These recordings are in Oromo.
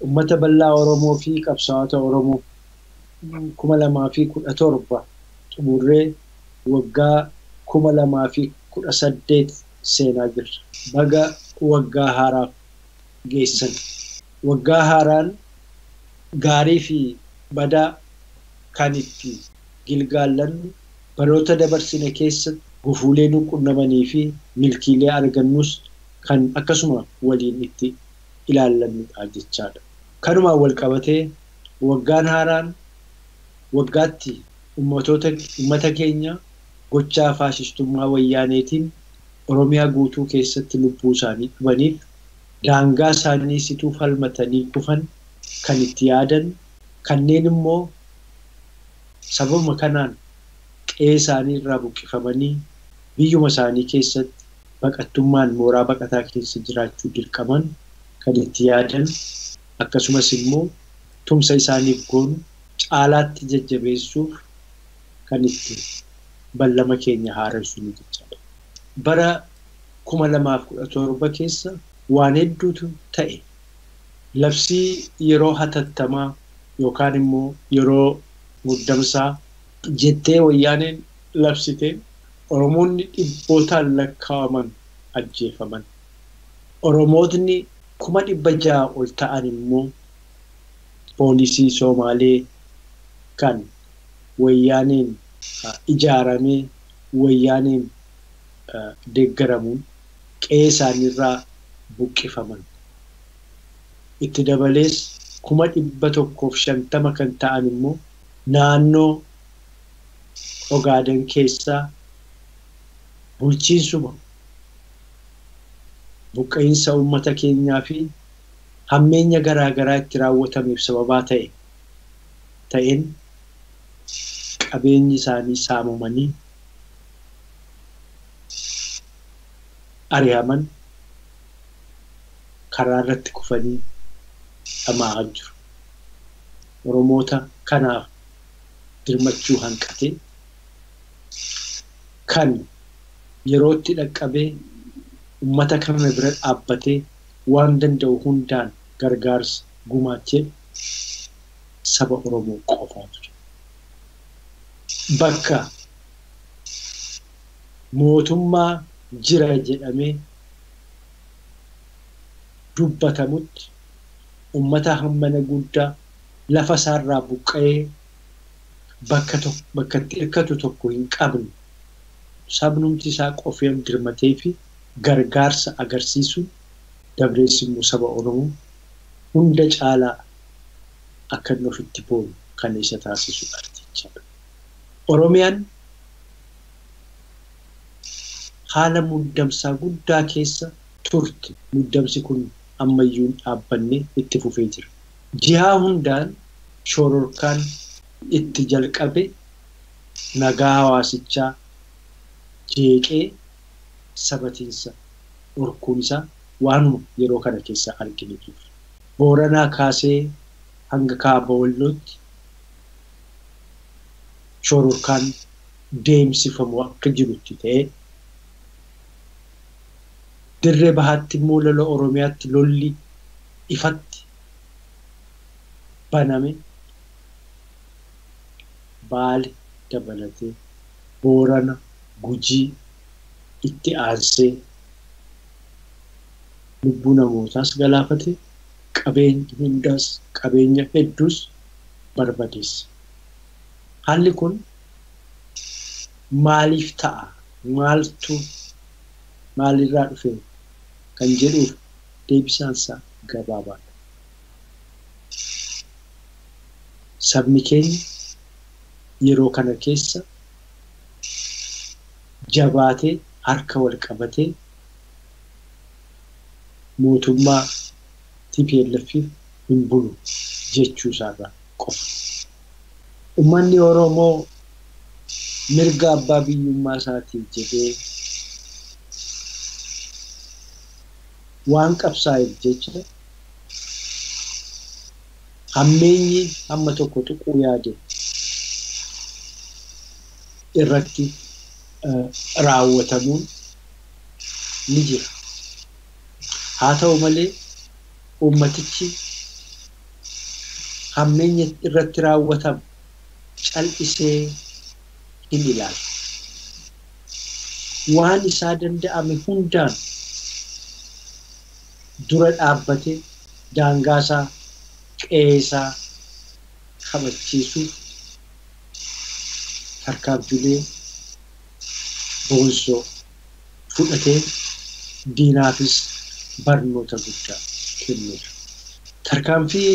Uummata bal'aa Oromoo fi qabsaa'ota Oromoo 2017 xumurree waggaa 2018 seenaa jirra. Baga waggaa haaraaf geessan. Waggaa haaraan gaarii fi badaa kan itti gilgaallannu baroota dabarsine keessatti gufuulee nu qunnamanii fi milkiilee argannus kan akkasuma waliin itti ilaallannudha jechaadha. Kanumaan wal qabatee waggaan haaraan waggaatti uummata keenya gochaa faashistummaa wayyaaneetiin Oromiyaa guutuu keessatti lubbuu isaanii dhabaniif daangaa isaanii situu falmatanii kufan kan itti yaadan kanneen immoo sababuma kanaan qe'ee isaanii irraa buqqifamanii biyyuma isaanii keessatti baqattummaan mooraa baqataa keessa jiraachuu dirqaman kan itti yaadan akkasumas immoo tumsa isaaniif goonu caalaatti jajjabeessuuf kan itti ballama keenya haaromsinu jechaadha. Bara 2017 keessa waan hedduutu ta'e. Labsii yeroo hatattamaa yookaan immoo yeroo muddamsaa jettee wayyaaneen labsitee Oromoonni dhibbootaan lakkaa'aman ajjeefaman. Oromootni 600,000 ol ta'an immoo poolisii Somaalee kan wayyaaneen ijaaramee wayyaaneen deeggaramuun qe'ee isaaniirraa buqqifaman. Itti dabalees 150,000 kan ta'an immoo naannoo Ogaaden keessaa bulchiinsuma buqqa'insa uummata keenyaa fi hammeenya garaa garaa itti raawwatameef sababaa ta'een qabeenyi isaanii saamamanii ari'aman karaa irratti kufanii dhama'aa jiru. Oromoota kanaaf dirmachuu hanqatee kan yerootti dhaqqabee uummata kana bira dhaabbatee waan danda'u hundaan gargaarsa gumaachee saba Oromoo qofaa ture. Bakka mootummaa jira jedhamee dubbatamutti uummata hammana guddaa lafa isaarraa buqqa'ee bakka itti hirkatu tokko hin qabne sabnumti isaa qofaan dirmatee fi gargaarsa agarsiisuun dabrees immoo saba Oromoo hunda caalaa akka inni ofitti boonu kan isa taasisudha jechaadha. Oromiyaan haala muddamsaa guddaa keessa turte. Muddamsi kun ammayyuu hin dhaabbanne itti fufee jira. Jihaa hundaan shororkaan itti jalqabe nagaa hawaasichaa jeeqee sabatiinsa dhorkuun isaa waanuma yeroo kana keessa arginu ture. Booranaa kaasee hanga kaaba Wallootti shororkaan deemsifamu akka jirutti ta'ee dirree bahaatti immoo lola Oromiyaatti lolli ifatti baname Baale dabalatee Boorana, Gujii itti aansee lubbuu namootaas galaafate qabeenya hundaas qabeenya hedduus barbadeesse. Haalli kun maaliif ta'a? Maaltu maalirraa dhufe kan jedhuuf deebisaan isaa gabaabaadha. Sabni keenya yeroo kana keessa jabaatee harka wal qabatee mootummaa TPLF'if hin bulu jechuu isaarraa qofa. Uummanni Oromoo mirga abbaa biyyummaa isaatiif jedhee waan qabsaa'eef jecha hammeenyi hamma tokko tuquu yaade irratti raawwatamuun ni jira. Haa ta'u malee uummatichi hammeenya irratti raawwatamu cal'isee hin ilaalu. Waan isaa danda'ame hundaan dura dhaabbatee daangaasaa qe'eesaa kabachiisuuf tarkaanfilee boonsoo fudhatee diinaafis barnoota guddaa kenneera. Tarkaanfii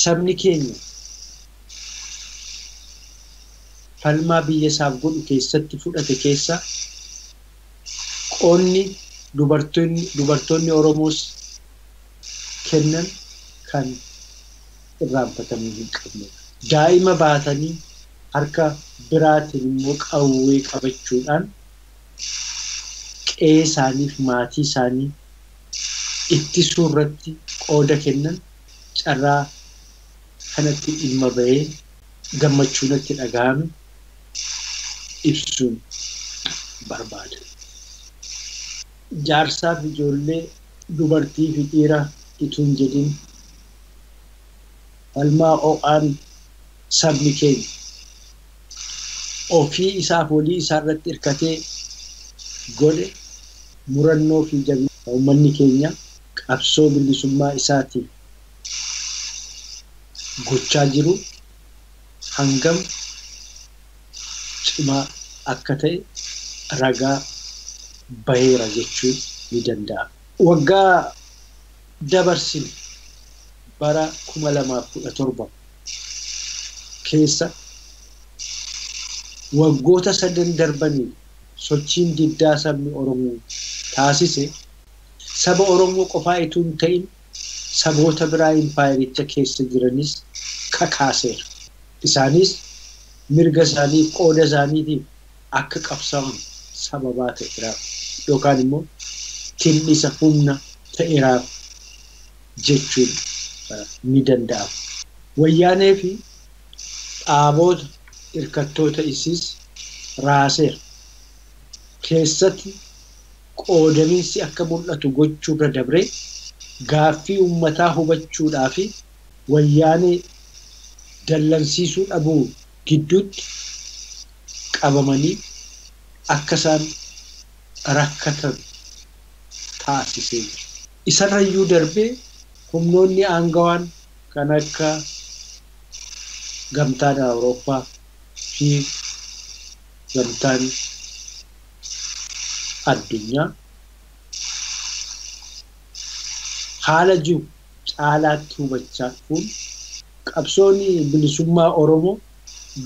sabni keenya falmaa biyya isaaf godhu keessatti fudhate keessa qoonni dubartoonni Oromoos kennan kan irraanfatamuu hin qabne. Daa'ima baatanii harka biraatiin immoo qawwee qabachuudhaan qe'ee isaaniif maatii isaanii ittisuu irratti qooda kennan carraa kanatti dhimma bahee gammachuunatti dhagahame ibsuun barbaada. Jaarsaaf ijoollee dubartii fi dhiira utuu hin jedhin falmaa ho'aan sabni keenya ofii isaaf walii isaa irratti hirkatee godhe murannoo fi jabina uummanni keenya qabsoo bilisummaa isaatiif gochaa jiru hangam cimaa akka ta'e ragaa baheera jechuun ni danda'ama. Waggaa dabarsine bara 2017 keessa waggoota sadan darbanii sochiin diddaa sabni Oromoo taasise saba Oromoo qofaa itoo hin ta'in saboota biraa impaayericha keessa jiranis kakaaseera. Isaanis mirga isaaniif qooda isaaniitiif akka qabsaa'an sababaa ta'eeraaf yookaan immoo tin'isa humna ta'eeraaf jechuun ni danda'ama. Wayyaanee fi dhaaboota hirkattoota isiis raaseera. Keessatti qoodamiinsi akka mul'atu gochuurra dabree gaaffii uummataa hubachuudhaa fi wayyaanee dallansiisuu dhabuu gidduutti qabamanii akka isaan rakkatan taasisee jira. Isarrayyuu darbee humnoonni aangawaan kan akka gamtaan Awurooppaa fi gamtaan addunyaa haala jiru caalaatti hubachaa dhufuun qabsoon bilisummaa Oromoo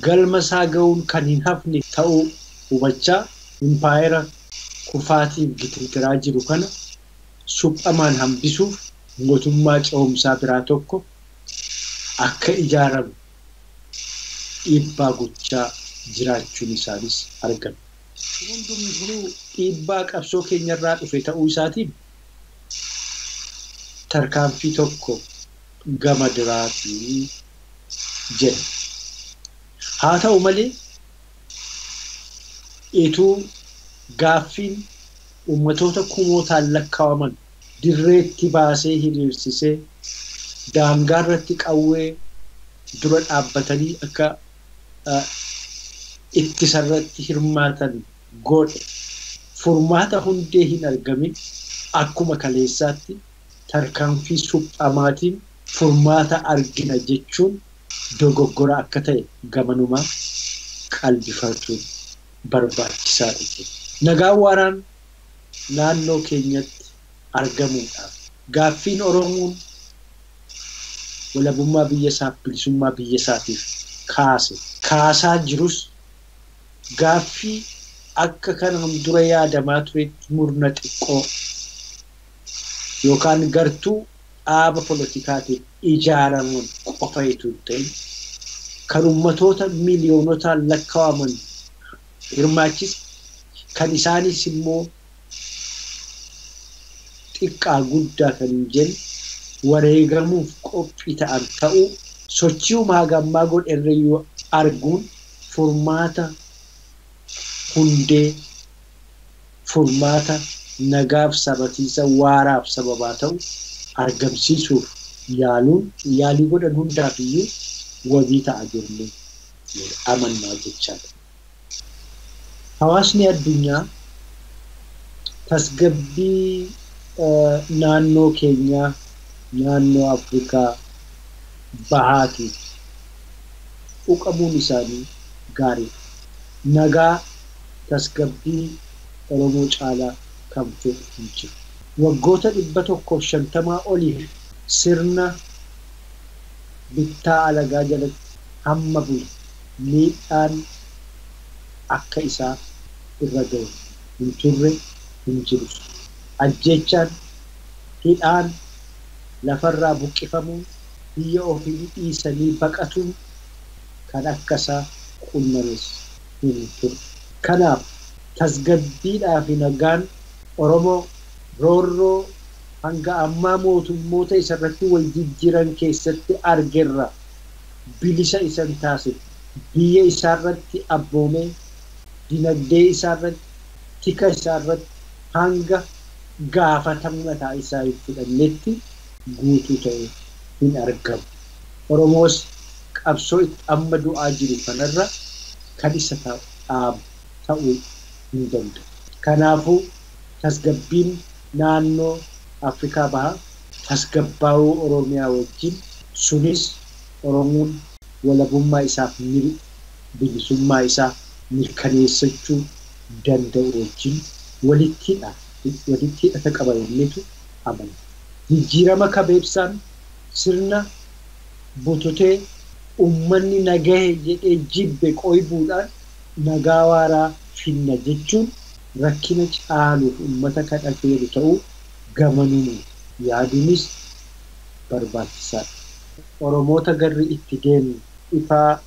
galma isaa ga'uun kan hin hafne ta'uu hubachaa impaayera kufaatiif gitirtiraa jiru kana suphamaan hambisuuf mootummaa ce'umsaa biraa tokko akka ijaaramu dhiibbaa gochaa jiraachuun isaanis argame. Hundumtuu dhiibbaa qabsoo keenyarraa dhufe ta'uu isaatiin tarkaanfii tokko gama duraatii jedha. Haa ta'u malee ituu gaaffiin uummatoota kumootaan lakkaa'aman dirreetti baasee hiriirsisee daangaarratti qawwee dura dhaabbatanii akka ittisarratti hirmaatan godhe furmaata hundee hin argamin akkuma kaleessaatti tarkaanfii suphamaatiin furmaata argina jechuun dogoggora akka ta'e gamanumaa qalbifachuun barbaachisaadha. Nagaan waaraan naannoo keenyatti argamuudhaaf gaaffiin Oromoon walabummaa biyya isaaf bilisummaa biyya isaatiif kaase kaasaa jirus gaaffii akka kanaan dura yaadamaa turetti murna xiqqoo yookaan gartuu dhaaba politikaatiin ijaaramuun qofa itoo hin ta'in kan uummatoota miiliyoonotaan lakkaa'aman hirmaachise kan isaanis immoo xiqqaa guddaa kan hin jenne wareegamuuf qophii ta'an ta'uu sochii hagammaa godherreyyuu arguun furmaata hundee furmaata nagaaf sabatiisa waaraaf sababaa ta'u argamsiisuuf Yaaluun yaalii godhan hundaaf iyyuu wabii ta'a jennee amannaa jechaadha. Hawaasni addunyaa tasgabbii naannoo keenyaa, naannoo Afrikaa bahaatiif quuqamuun isaanii gaariidha. Nagaa tasgabbii Oromoo caalaa kan fedhu hin jiru. Waggoota 150 oliif sirna bittaa alagaa jalatti hamma bule miidhaan akka isaa irra ga'e hin turre, hin jirus. Ajjeechaan, hidhaan, lafarraa buqqifamuun, biyya ofii dhiisanii baqatuun kan akka isaa qunnames hin turre. Kanaaf tasgabbiidhaa fi nagaan Oromoo roorroo hanga ammaa mootummoota isarratti wal jijjiiran keessatti argerra bilisa isan taasise. Biyya isaarratti abboomee, dinagdee isaarratti, tika isaarratti hanga gaafatama mataa isaa hin fudhannetti guutuu ta'e hin argamu. Oromoos qabsoo itti amma du'aa jiru kanarra kan isa dhaabu ta'uu hin danda'u. Kanaafuu tasgabbiin naannoo Afrikaa bahaa tasgabbaa'uu Oromiyaa wajjin, sunis Oromoon walabummaa isaaf bilisummaa isaa mirkaneessachuu danda'u wajjin walitti hidhata qaba jenneetu amana. Jijjiirama kabeebsaan sirna bututee uummanni nagahe jedhee jibbe qoybuudhaan nagaa waaraa finna jechuun rakkina caaluuf uummata kan affeeru ta'uu gamanuun yaaduunis barbaachisaadha. Oromoota garri itti deemu ifaa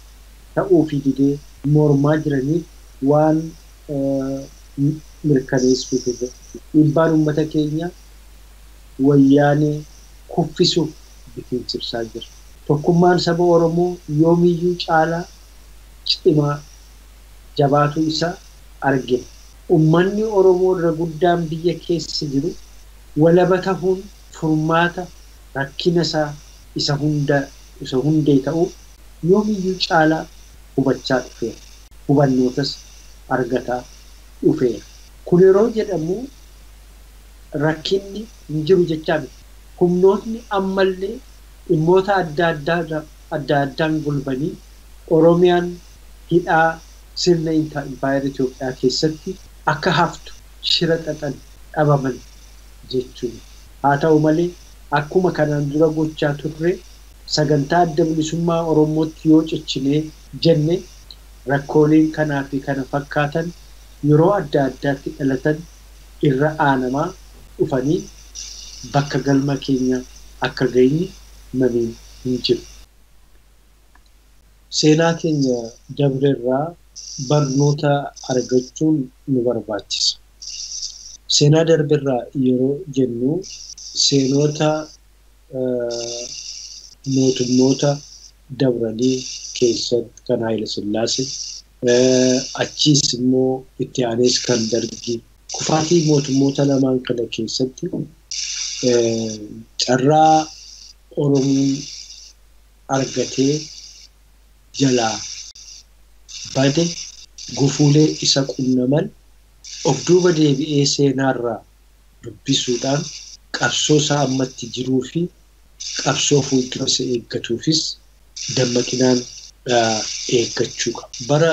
ta'uu fi didee mormaa jiraniif waan mirkaneessuuf dhiibbaan uummata keenya wayyaanee kuffisuuf biqilchibsaa jira. Tokkummaan saba Oromoo yoomiyyuu caalaa cimaa jabaatu isa argina. Uummanni Oromoo irra guddaan biyya keessa jiru walaba tahuun furmaata rakkina isaa isa hundee ta'uu yoomiyyuu caalaa hubachaa dhufeera. Hubannootas argataa dhufeera. Kun yeroo jedhamu rakkinni hin jiru jechaa miti. Humnootni ammallee dhimmoota adda addaan golbanii Oromiyaan hidhaa sirna impaayera Itoophiyaa keessatti akka haftu shira xaxan dhabaman jechuudha. Haa ta'u malee akkuma kanaan dura gochaa turre sagantaa adda bilisummaa Oromootti yoo ciccinee jenne rakkooleen kanaa fi kana fakkaatan yeroo adda addaatti dhalatan irra aanamaa dhufanii bakka galma keenya akka geenyu mamiin hin jiru. Seenaa keenya dabreerraa barnoota argachuun nu barbaachisa. Seenaa darbeerraa yeroo jennu seenota mootummoota dabranii keessatti kan Haayile Sillaasee, achiis immoo itti aanees kan Dargii, kufaatii mootummoota lamaan kana keessatti carraa Oromoon argatee jalaa bade gufuulee isa qunnaman of duuba deebi'ee seenaarraa dubbisuudhaan qabsoo isaa ammatti jiruu fi qabsoo fuuldura isa eeggatuufis dammaqinaan eeggachuu qaba. Bara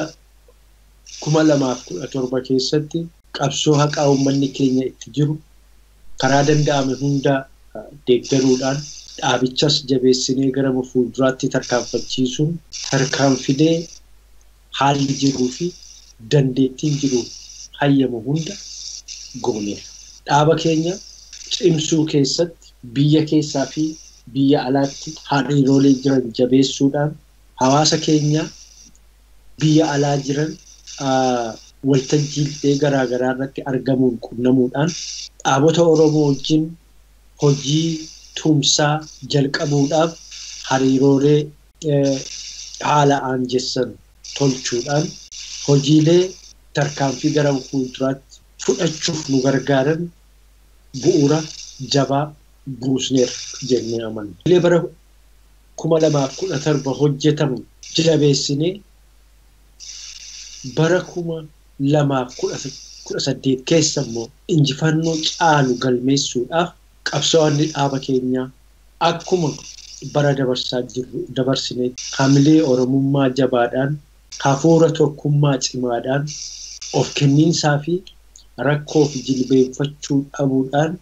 2017 keessatti qabsoo haqaa uummanni keenya itti jiru karaa danda'ame hunda deeggaruudhaan dhaabichas jabeessinee gara fuulduraatti tarkaanfachiisuun tarkaanfilee haalli jiruu fi dandeettiin jiru hayyamu hunda gooneera. Dhaaba keenya cimsuu keessatti biyya keessaa fi biyya alaatti hariiroolee jiran jabeessuudhaan hawaasa keenya biyya alaa jiran waltajjiilee garaagaraa irratti argamuun qunnamuudhaan dhaabota Oromoo wajjin hojii tumsaa jalqabuudhaaf hariiroolee haala aanjessan tolchuudhaan hojiilee tarkaanfii gara fuulduraatti fudhachuuf nu gargaaran bu'uura jabaa buusneerra jennee amanna. Illee bara 2017 hojjetamu jabeessinee bara 2018 keessa immoo injifannoo caalu galmeessuudhaaf qabsaa'onni dhaaba keenyaa akkuma bara dabarsaa jirru dabarsinee hamilee Oromummaa jabaadhaan, hafuura tokkummaa cimaadhaan, of kenniinsaa fi rakkoo fi jilbeenfachuu dhabuudhaan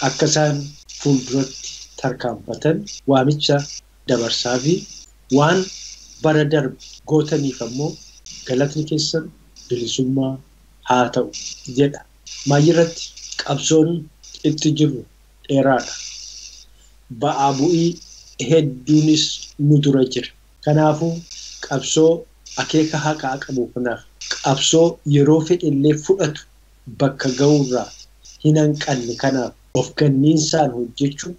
akka isaan fuulduratti tarkaanfatan waamicha dabarsaa fi waan bara darbe gootaniif ammoo galatni keessan bilisummaa haa ta'u jedha. Maayirratti qabsoon itti jirru dheeraadha. Ba'aa bu'ii hedduunis nu dura jira. Kanaafuu qabsoo akeeka haqaa qabu kanaaf qabsoo yeroo fedhellee fudhatu bakka ga'uurraa hin hanqanne kanaaf of kenniinsaan hojjechuun,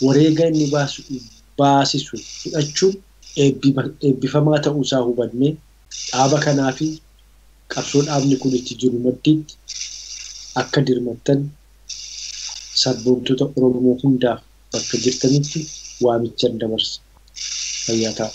wareega inni baasisu fudhachuun eebbifamaa ta'uusaa hubannee dhaaba kanaa fi qabsoo dhaabni kun itti jiru maddiitti akka dirmattan sabboontota Oromoo hundaaf bakka jirtanitti waamichan dabarsa. Fayyaa ta'a.